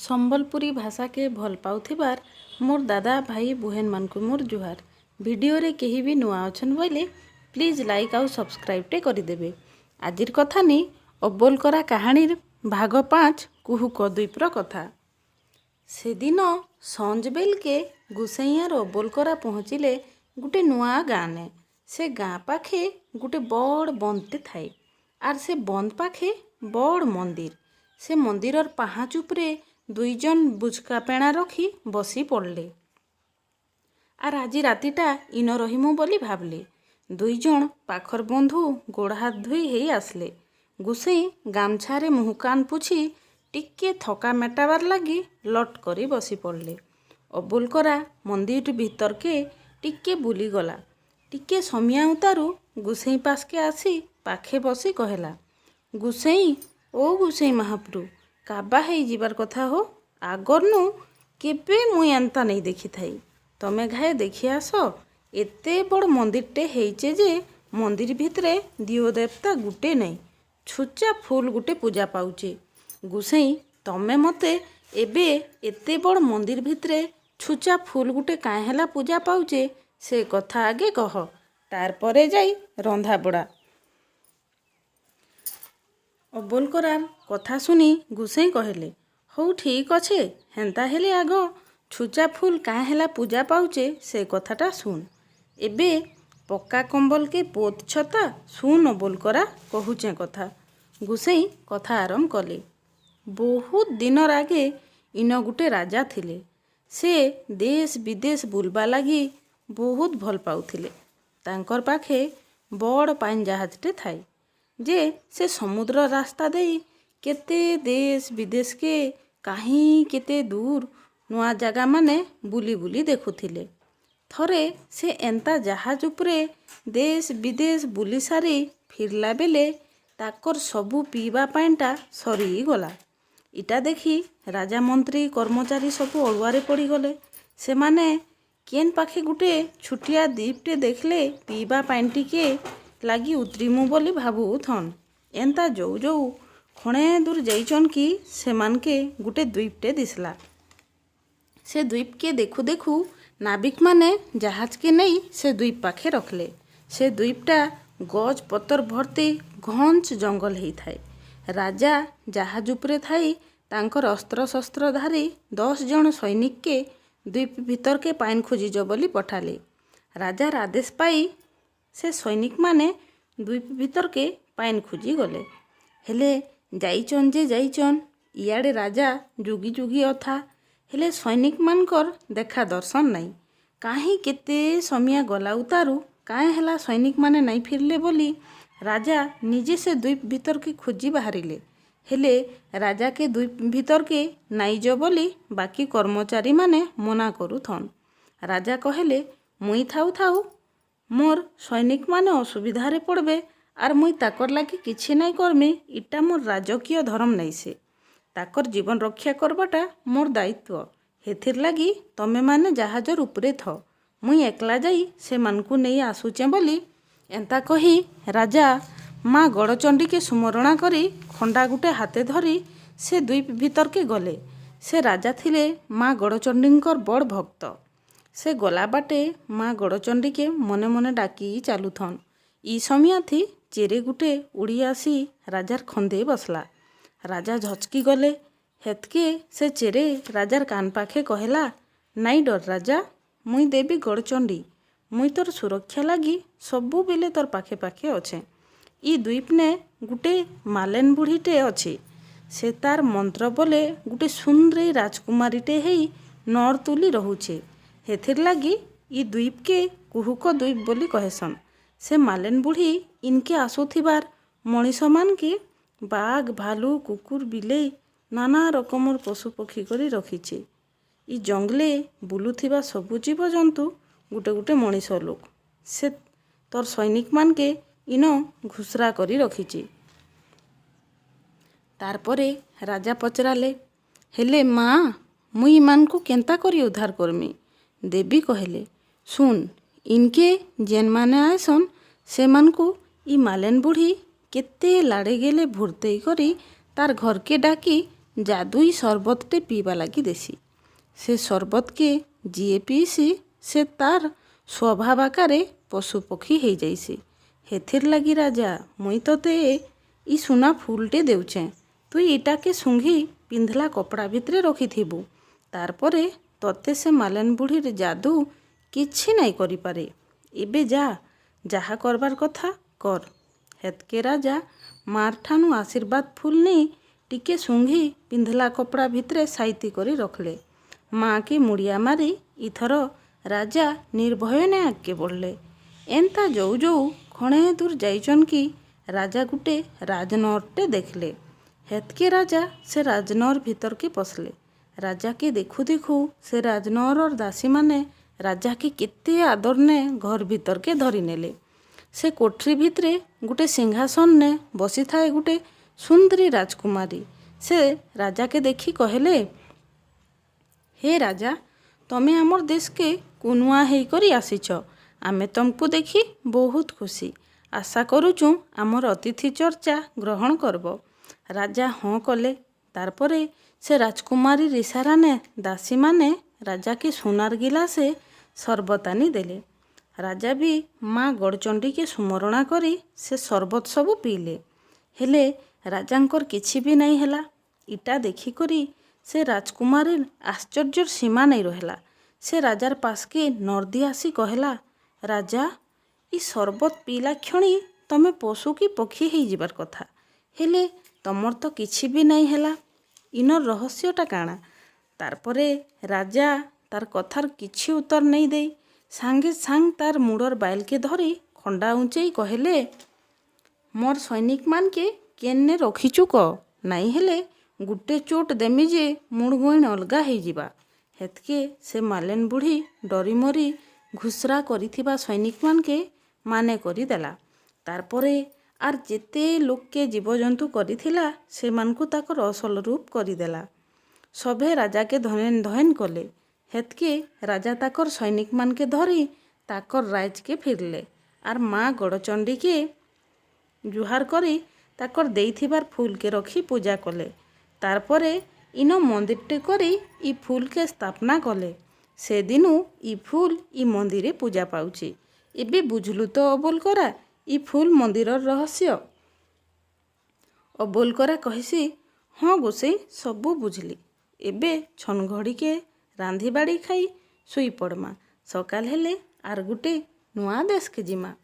ସମ୍ବଲପୁରୀ ଭାଷାକେ ଭଲ୍ ପାଉଥିବାର୍ ମୋର୍ ଦାଦା, ଭାଇ, ବୁହେନ୍ମାନଙ୍କୁ ମୋର୍ ଜୁହାର୍। ଭିଡ଼ିଓରେ କେହି ବି ନୂଆ ଅଛନ୍ ବୋଇଲେ ପ୍ଲିଜ୍ ଲାଇକ୍ ଆଉ ସବସ୍କ୍ରାଇବ୍ଟେ କରିଦେବେ। ଆଜିର୍ କଥାନି ଅବ୍ବୋଲକରା କାହାଣୀର୍ ଭାଗ 5, କୁହୁକ ଦ୍ୱୀପର କଥା। ସେଦିନ ସଞ୍ଜ ବେଲ୍କେ ଗୁସେଇଁ ଆର୍ ଅବ୍ବୋଲକରା ପହଞ୍ଚିଲେ ଗୁଟେ ନୂଆ ଗାଁନେ। ସେ ଗାଁ ପାଖେ ଗୁଟେ ବଡ଼୍ ବନ୍ଧଟେ ଥାଏ ଆର୍ ସେ ବନ୍ଧ ପାଖେ ବଡ଼୍ ମନ୍ଦିର୍। ସେ ମନ୍ଦିରର୍ ପାହାଚ୍ ଉପରେ ଦୁଇଜନ୍ ବୁଚ୍କା ପେଣା ରଖି ବସି ପଡ଼୍ଲେ ଆର୍ ଆଜି ରାତିଟା ଇନ ରହିମୁ ବୋଲି ଭାବ୍ଲେ। ଦୁଇଜଣ ପାଖର୍ ବନ୍ଧୁ ଗୋଡ଼୍ ହାତ୍ ଧୁଇ ହେଇ ଆସ୍ଲେ। ଗୁସେଇଁ ଗାମ୍ଛାରେ ମୁହୁଁ କାନ୍ ପୁଛି ଟିକେ ଥକା ମେଟାବାର୍ ଲାଗି ଲଟ୍ କରି ବସି ପଡ଼୍ଲେ। ଅବ୍ବୋଲକରା ମନ୍ଦିର୍ ଭିତର୍କେ ଟିକେ ବୁଲିଗଲା। ଟିକେ ସମିଆ ଉତାରୁ ଗୁସେଇଁ ପାସ୍କେ ଆସି ପାଖେ ବସି କହେଲା, "ଗୁସେଇଁ, ଓ ଗୁସେଇଁ ମାହାପୁରୁ, କାବା ହେଇଯିବାର୍ କଥା ହୋ। ଆଗର୍ନୁ କେବେ ମୁଇଁ ଏନ୍ତା ନାଇଁ ଦେଖିଥାଇ। ତମେ ଘାଏ ଦେଖି ଆସ, ଏତେ ବଡ଼୍ ମନ୍ଦିର୍ଟେ ହେଇଚେ ଯେ ମନ୍ଦିର୍ ଭିତ୍ରେ ଦିଓ ଦେବ୍ତା ଗୁଟେ ନାଇଁ, ଛୁଚା ଫୁଲ୍ ଗୁଟେ ପୂଜା ପାଉଚେ। ଗୁସେଇଁ, ତମେ ମତେ ଏବେ ଏତେ ବଡ଼୍ ମନ୍ଦିର୍ ଭିତ୍ରେ ଛୁଚା ଫୁଲ୍ ଗୁଟେ କାଏଁ ହେଲା ପୂଜା ପାଉଚେ ସେ କଥା ଆଗେ କହ, ତାର୍ ପରେ ଯାଇ ରନ୍ଧାବଢ଼ା।" ଅବ୍ବୋଲକରାର୍ କଥା ଶୁନି ଗୁସେଇଁ କହେଲେ, "ହଉ ଠିକ୍ ଅଛେ, ହେନ୍ତା ହେଲେ ଆଗ ଛୁଚା ଫୁଲ୍ କାଏଁ ହେଲା ପୂଜା ପାଉଚେ ସେ କଥାଟା ଶୁନ୍। ଏବେ ପକ୍କା କମ୍ବଲ୍କେ ପୋତ୍ ଛତା, ଶୁନ୍ ଅବ୍ବୋଲକରା, କହୁଚେଁ କଥା।" ଗୁସେଇଁ କଥା ଆରମ୍ଭ କଲେ, "ବହୁତ୍ ଦିନର୍ ଆଗେ ଇନ ଗୁଟେ ରାଜା ଥିଲେ। ସେ ଦେଶ୍ ବିଦେଶ୍ ବୁଲ୍ବା ଲାଗି ବହୁତ୍ ଭଲ୍ ପାଉଥିଲେ। ତାଙ୍କର୍ ପାଖେ ବଡ଼୍ ପାଏନ୍ ଜାହାଜ୍ଟେ ଥାଏ ଯେ ସେ ସମୁଦ୍ର ରାସ୍ତା ଦେଇ କେତେ ଦେଶ୍ ବିଦେଶ୍କେ, କାହିଁ କେତେ ଦୂର୍ ନୂଆ ଜାଗାମାନେ ବୁଲି ବୁଲି ଦେଖୁଥିଲେ। ଥରେ ସେ ଏନ୍ତା ଜାହାଜ୍ ଉପରେ ଦେଶ୍ ବିଦେଶ୍ ବୁଲି ସାରି ଫିର୍ଲା ବେଲେ ତାକର୍ ସବୁ ପିଇବା ପାଏନ୍ଟା ସରିଗଲା। ଇଟା ଦେଖି ରାଜା, ମନ୍ତ୍ରୀ, କର୍ମଚାରୀ ସବୁ ଅଡ଼ୁଆରେ ପଡ଼ିଗଲେ। ସେମାନେ କେନ୍ ପାଖେ ଗୁଟେ ଛୁଟିଆ ଦ୍ୱୀପ୍ଟେ ଦେଖ୍ଲେ ପିଇବା ପାଏନ୍ ଟିକେ ଲାଗି ଉତ୍ରିମୁ ବୋଲି ଭାବୁଥନ୍। ଏନ୍ତା ଯଉ ଯଉ ଖଣେ ଦୂର୍ ଯାଇଚନ୍ କି ସେମାନ୍କେ ଗୁଟେ ଦ୍ୱୀପ୍ଟେ ଦିଶ୍ଲା। ସେ ଦ୍ୱୀପ୍କେ ଦେଖୁ ଦେଖୁ ନାବିକ୍ମାନେ ଜାହାଜ୍କେ ନେଇ ସେ ଦ୍ୱୀପ୍ ପାଖେ ରଖ୍ଲେ। ସେ ଦ୍ୱୀପ୍ଟା ଗଛ୍ ପତର୍ ଭର୍ତ୍ତି ଘଞ୍ଚ୍ ଜଙ୍ଗଲ୍ ହେଇଥାଏ। ରାଜା ଜାହାଜ୍ ଉପରେ ଥାଇ ତାଙ୍କର୍ ଅସ୍ତ୍ରଶସ୍ତ୍ର ଧାରି 10 ଜଣ ସୈନିକ୍କେ ଦ୍ୱୀପ୍ ଭିତର୍କେ ପାଏନ୍ ଖୋଜିଯ ବୋଲି ପଠାଲେ। ରାଜାର୍ ଆଦେଶ୍ ପାଇ ସେ ସୈନିକ୍ମାନେ ଦ୍ୱୀପ୍ ଭିତର୍କେ ପାଏନ୍ ଖୋଜି ଗଲେ। ହେଲେ ଯାଇଚନ୍ ଯେ ଯାଇଚନ୍, ଇଆଡ଼େ ରାଜା ଯୁଗି ଯୁଗି ଅଥା, ହେଲେ ସୈନିକ୍ମାନଙ୍କର୍ ଦେଖା ଦର୍ଶନ୍ ନାଇଁ। କାହିଁ କେତେ ସମିଆ ଗଲା ଉତାରୁ କାଏଁ ହେଲା ସୈନିକ୍ମାନେ ନାଇଁ ଫିର୍ଲେ ବୋଲି ରାଜା ନିଜେ ସେ ଦ୍ୱୀପ୍ ଭିତର୍କେ ଖୋଜି ବାହାରିଲେ। ହେଲେ ରାଜାକେ ଦ୍ୱୀପ୍ ଭିତର୍କେ ନାଇଁ ଯ ବୋଲି ବାକି କର୍ମଚାରୀମାନେ ମନା କରୁଥନ୍। ରାଜା କହେଲେ, 'ମୁଇଁ ଥାଉ ଥାଉ ମୋର୍ ସୈନିକ୍ମାନେ ଅସୁବିଧାରେ ପଡ଼୍ବେ ଆର୍ ମୁଇଁ ତାକର୍ ଲାଗି କିଛି ନାଇଁ କର୍ମି, ଇଟା ମୋର୍ ରାଜକୀୟ ଧରମ୍ ନାଇଁସେ। ତାକର୍ ଜୀବନ୍ ରକ୍ଷା କର୍ବାଟା ମୋର୍ ଦାୟିତ୍ୱ। ହେଥିର୍ ଲାଗି ତମେମାନେ ଜାହାଜର୍ ଉପରେ ଥ, ମୁଇଁ ଏକ୍ଲା ଯାଇ ସେମାନ୍କୁ ନେଇ ଆସୁଚେଁ' ବୋଲି ଏନ୍ତା କହି ରାଜା ମା ଗଡ଼ଚଣ୍ଡୀକେ ସୁମରଣା କରି ଖଣ୍ଡା ଗୁଟେ ହାତେ ଧରି ସେ ଦ୍ୱୀପ୍ ଭିତର୍କେ ଗଲେ। ସେ ରାଜା ଥିଲେ ମା ଗଡ଼ଚଣ୍ଡୀଙ୍କର୍ ବଡ଼୍ ଭକ୍ତ। ସେ ଗଲା ବାଟେ ମା ଗଡ଼ଚଣ୍ଡୀକେ ମନେ ମନେ ଡାକି ଚାଲୁଥନ୍। ଇ ସମିଆଥି ଚେରେ ଗୁଟେ ଉଡ଼ି ଆସି ରାଜାର୍ ଖନ୍ଦେ ବସ୍ଲା। ରାଜା ଝଚ୍କି ଗଲେ। ହେତ୍କେ ସେ ଚେରେ ରାଜାର୍ କାନ୍ ପାଖେ କହେଲା, 'ନାଇଁ ଡର୍ ରାଜା, ମୁଇଁ ଦେବୀ ଗଡ଼ଚଣ୍ଡୀ। ମୁଇଁ ତୋର୍ ସୁରକ୍ଷା ଲାଗି ସବୁବେଲେ ତୋର୍ ପାଖେ ପାଖେ ଅଛେଁ। ଇ ଦ୍ୱୀପ୍ନେ ଗୁଟେ ମାଲେନ୍ ବୁଢ଼ୀଟେ ଅଛେ। ସେ ତାର୍ ମନ୍ତ୍ର ବଲେ ଗୁଟେ ସୁନ୍ଦ୍ରି ରାଜକୁମାରୀଟେ ହେଇ ନର୍ ତୁଲି ରହୁଛେ। ହେଥିର୍ ଲାଗି ଇ ଦ୍ୱୀପ୍କେ କୁହୁକ ଦ୍ୱୀପ୍ ବୋଲି କହେସନ୍। ସେ ମାଲେନ୍ ବୁଢ଼ୀ ଇନ୍କେ ଆସୁଥିବାର୍ ମଣିଷମାନ୍କେ ବାଘ୍, ଭାଲୁ, କୁକୁର୍, ବିଲେଇ ନାନା ରକମର୍ ପଶୁପକ୍ଷୀ କରି ରଖିଛେ। ଇ ଜଙ୍ଗ୍ଲେ ବୁଲୁଥିବା ସବୁ ଜୀବଜନ୍ତୁ ଗୁଟେ ଗୁଟେ ମଣିଷ ଲୋକ୍। ସେ ତୋର୍ ସୈନିକ୍ମାନ୍କେ ଇନ ଘୁଷ୍ରା କରି ରଖିଚେ।' ତାର୍ ପରେ ରାଜା ପଚ୍ରାଲେ, 'ହେଲେ ମା, ମୁଇଁ ଇମାନ୍କୁ କେନ୍ତା କରି ଉଦ୍ଧାର୍ କର୍ମି?' ଦେବୀ କହେଲେ, 'ଶୁନ୍, ଇନ୍କେ ଯେନ୍ମାନେ ଆଏସନ୍ ସେମାନ୍କୁ ଇ ମାଲେନ୍ ବୁଢ଼ୀ କେତେ ଲାଡ଼େ ଗେଲେ ଭୁର୍ତେଇ କରି ତାର୍ ଘର୍କେ ଡାକି ଯାଦୁଇ ସରବତଟେ ପିଇବା ଲାଗି ଦେସି। ସେ ସରବତକେ ଯିଏ ପିଇସି, ସେ ତାର୍ ସ୍ୱଭାବ ଆକାରେ ପଶୁପକ୍ଷୀ ହେଇଯାଇସି। ହେଥିର୍ ଲାଗି ରାଜା, ମୁଇଁ ତତେ ଇ ସୁନା ଫୁଲଟେ ଦେଉଛେଁ। ତୁଇ ଇଟାକେ ଶୁଙ୍ଘି ପିନ୍ଧଲା କପଡ଼ା ଭିତରେ ରଖିଥିବୁ। ତାର୍ ପରେ ତତେ ସେ ମାଲେନ୍ ବୁଢ଼ୀର ଯାଦୁ କିଛି ନାଇଁ କରିପାରେ। ଏବେ ଯା, ଯାହା କରବାର୍ କଥା କର୍। ହେତ୍କେ ରାଜା ମାର୍ ଠାନୁ ଆଶୀର୍ବାଦ ଫୁଲ୍ ନେଇ ଟିକେ ଶୁଙ୍ଘି ପିନ୍ଧଲା କପଡ଼ା ଭିତରେ ସାଇତି କରି ରଖଲେ। ମାଆକେ ମୁଡ଼ିଆ ମାରି ଇଥର ରାଜା ନିର୍ଭୟନେ ଆଗ୍କେ ବଢ଼ଲେ। ଏନ୍ତା ଯଉ ଯଉ ଖଣେ ଦୂର ଯାଇଛନ୍ କି ରାଜା ଗୁଟେ ରାଜନଅରଟେ ଦେଖଲେ। ହେତ୍କେ ରାଜା ସେ ରାଜନଅର ଭିତରକେ ପଶଲେ। ରାଜାକେ ଦେଖୁ ଦେଖୁ ସେ ରାଜନଅରର ଦାସୀମାନେ ରାଜାକେ କେତେ ଆଦରନେ ଘର ଭିତରକେ ଧରିନେଲେ। ସେ କୋଠରୀ ଭିତରେ ଗୁଟେ ସିଂହାସନନେ ବସିଥାଏ ଗୁଟେ ସୁନ୍ଦରୀ ରାଜକୁମାରୀ। ସେ ରାଜାକେ ଦେଖି କହେଲେ, "ହେ ରାଜା, ତମେ ଆମର୍ ଦେଶକେ କୁନୁଆ ହେଇକରି ଆସିଛ। ଆମେ ତମକୁ ଦେଖି ବହୁତ ଖୁସି। ଆଶା କରୁଛୁଁ, ଆମର୍ ଅତିଥି ଚର୍ଚ୍ଚା ଗ୍ରହଣ କରବ।" ରାଜା ହଁ କଲେ। ତାର୍ ପରେ ସେ ରାଜକୁମାରୀର ଇସାରାନେ ଦାସୀମାନେ ରାଜାକେ ସୁନାର ଗିଲାସେ ସରବତ ଆନି ଦେଲେ। ରାଜା ବି ମା ଗଡ଼ଚଣ୍ଡୀକେ ସୁମରଣା କରି ସେ ସରବତ ସବୁ ପିଇଲେ। ହେଲେ ରାଜାଙ୍କର କିଛି ବି ନାଇଁ ହେଲା। ଇଟା ଦେଖିକରି ସେ ରାଜକୁମାରୀର ଆଶ୍ଚର୍ଯ୍ୟର ସୀମା ନାଇଁ ରହେଲା। ସେ ରାଜାର ପାଶକେ ନର୍ଦି ଆସି କହେଲା, "ରାଜା, ଇ ସରବତ ପିଇଲା କ୍ଷଣି ତମେ ପଶୁ କି ପକ୍ଷୀ ହେଇଯିବାର କଥା। ହେଲେ ତମର ତ କିଛି ବି ନାଇଁ ହେଲା। ଇନର୍ ରହସ୍ୟଟା କାଣା?" ତାର୍ ପରେ ରାଜା ତାର୍ କଥାର କିଛି ଉତ୍ତର ନେଇ ଦେଇ ସାଙ୍ଗେ ସାଙ୍ଗ ତାର୍ ମୁଡ଼ର ବାଇଲକେ ଧରି ଖଣ୍ଡା ଉଞ୍ଚେଇ କହେଲେ, "ମୋର୍ ସୈନିକମାନକେ କେନେ ରଖିଛୁ କହ, ନାଇଁ ହେଲେ ଗୁଟେ ଚୋଟ ଦେମି ଯେ ମୁଡ଼ ଗଇଣ ଅଲଗା ହେଇଯିବା।" ହେତ୍କେ ସେ ମାଲେନ୍ ବୁଢ଼ୀ ଡରିମରି ଘୁଷରା କରିଥିବା ସୈନିକମାନକେ ମାନେ କରିଦେଲା। ତାର୍ ପରେ ଆର୍ ଯେତେ ଲୋକକେ ଜୀବଜନ୍ତୁ କରିଥିଲା, ସେମାନଙ୍କୁ ତାକର ଅସଲ ରୂପ କରିଦେଲା। ସଭେ ରାଜାକେ ଧଏନ୍ ଧଏନ୍ କଲେ। ହେତ୍କେ ରାଜା ତାକର ସୈନିକମାନକେ ଧରି ତାକର ରାଇଜକେ ଫିରଲେ ଆର୍ ମା ଗଡ଼ଚଣ୍ଡୀକେ ଜୁହାର କରି ତାକର ଦେଇଥିବାର ଫୁଲକେ ରଖି ପୂଜା କଲେ। ତାର୍ ପରେ ଇନ ମନ୍ଦିରଟେ କରି ଇ ଫୁଲକେ ସ୍ଥାପନା କଲେ। ସେଦିନୁ ଇ ଫୁଲ ଇ ମନ୍ଦିରେ ପୂଜା ପାଉଛି। ଏବେ ବୁଝଲୁ ତ ଅବୋଲକରା, ଇ ଫୁଲ ମନ୍ଦିରର ରହସ୍ୟ? ଅବୋଲକରା କହିସି, "ହଁ ଗୋସେଇଁ, ସବୁ ବୁଝଲି। ଏବେ ଛନଘଡ଼ିକେ ରାନ୍ଧି ବାଢ଼ି ଖାଇ ଶୁଇ ପଡ଼ମା। ସକାଲ ହେଲେ ଆର୍ ଗୁଟେ ନୂଆ ଦେଶକେ ଯିମା।"